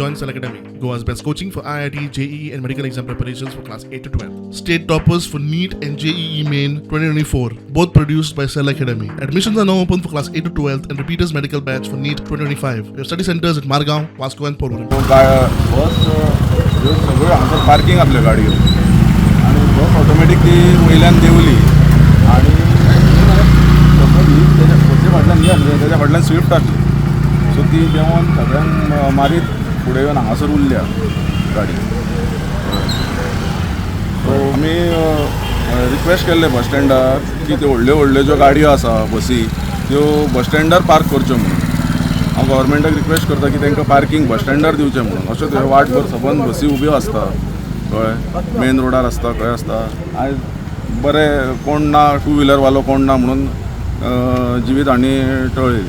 Join Cell Academy, Goa's best coaching for IIT, JEE, and medical exam preparations for class 8 to 12. State toppers for NEET and JEE Main 2024, both produced by Cell Academy. Admissions are now open for class 8 to 12 and repeaters medical batch for NEET 2025. We have study centers at Margaon, Vasco, and Porvorim. बस ह्यो सगळ्यो हांगासर parking आसल्यो गाडयो आनी बस automatic ती वयल्यान देंवली आनी suppose ही तेज्या बसी फाटल्यान ही आसली, तेज्या फाटल्यान स्विफ्ट आसली, सो ती देंवोन सगळ्यांक मारीत फुडें येवन हांगासर उरल्या गाडी. सो आमी रिक्वेस्ट केल्ले बस स्टँडार की त्यो व्हडल्यो व्हडल्यो ज्यो गाडयो आसा बसी, त्यो बस स्टँडार पार्क करच्यो म्हणून. हांव गव्हर्मेंटाक रिक्वेस्ट करता की तांकां पार्कींग बस स्टँडार दिवचें म्हणून. अश्यो थंय वाटभर सबंद बसी उब्यो आसता, कळ्ळें, मेन रोडार आसता, खंय आसता. आयज बरें कोण ना, टू व्हिलरवालो कोण ना म्हणून जिवीत हानी टळ्ळी.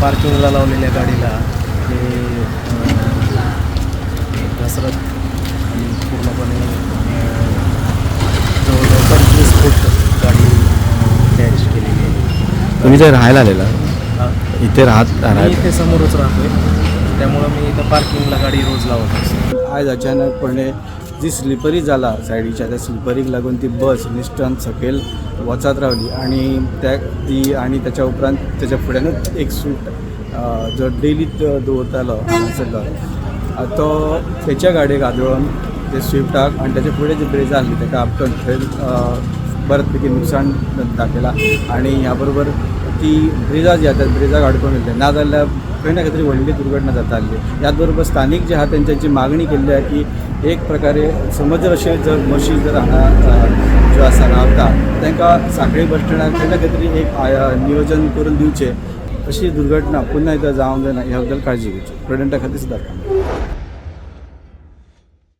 पार्किंगला लावलेल्या गाडीला ते घसरत आणि पूर्णपणे जवळजवळ 25 फूट गाडी डॅश केलेली आहे. तुम्ही इथे राहायला आलेला? हा. इथे राहत मी राहायला? इथे समोरच राहतोय, त्यामुळं मी इथं पार्किंगला गाडी रोज लावत असतो. आयज अचानकपणे जी स्लिपरी जाला सायडीच्या, त्या स्लिपरीक लागून ती बस निश्टन सकयल वचत रावली आनी त्या ती आनी त्याच्या उपरांत त्याच्या फुड्यानूच एक स्विफ्ट जो डेली दवरतालो हांगासरलो, तो तेच्या गाडयेक आदळून ते स्विफ्टाक आनी त्याच्या फुडें जी ब्रेजा आसली ताका आपटून थंय बरेच पैकी नुकसान दाखयलां. आनी ह्या बरोबर ती ब्रिजा जी आसा त्या ब्रिजाक आडकून उरले, नाजाल्यार खंय ना खंय तरी व्हडली दुर्घटना जाता आसली. ह्याच बरोबर स्थानीक जे आहा तेंच्यांची मागणी केल्ली आहा की एक प्रकारे समज जर अशें जर बशी जर हांगा ज्यो आसा रावता, तांकां सांखळी बस स्टँडार खंय ना खंय तरी एक नियोजन करून दिवचें. अशी दुर्घटना पुन्हा एकदा जावंक जायना ह्या बद्दल काळजी घेवची. प्रुडंटा खातीर सिद्धार्थ कांबळे.